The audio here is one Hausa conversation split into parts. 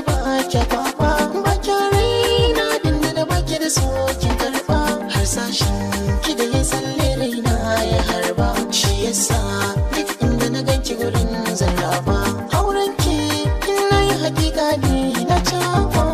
ki ba ki kwaba, ba ki raina abin da baki da so kin karba. Har sashen ki da ya tsalle raina ya harba, shi yasa duk inda na ganki gurin zarraba. Auren ki in na yi hakika ni na caba.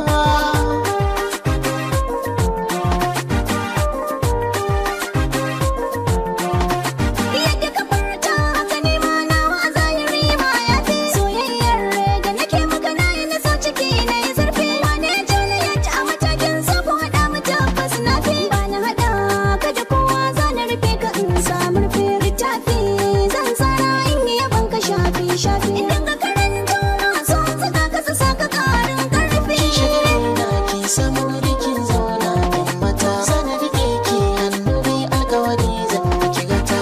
Yadda ka furta haka ne ma nawa a zahiri ma ya fi. Soyayyar da nake maka na yi na so ciki na yi zurfi. Wane Juliet a matakin so ku haɗa mu tabbas na fi. Ba na haɗa ka da kowa, za na rufe ka in samu rufe. Littafi zan tsara in yi yaban ka shafi shafi. Idan ka karanto masu zuga ka su saka ƙarin ƙarfi. Kin shiga raina, kin samu wuri kin zauna, yan mata. Zan rike ki hannu bi alkawari, zan miki gata.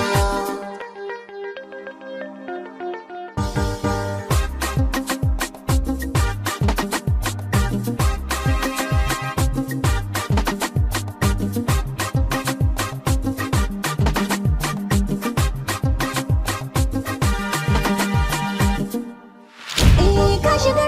Eh, ka shiga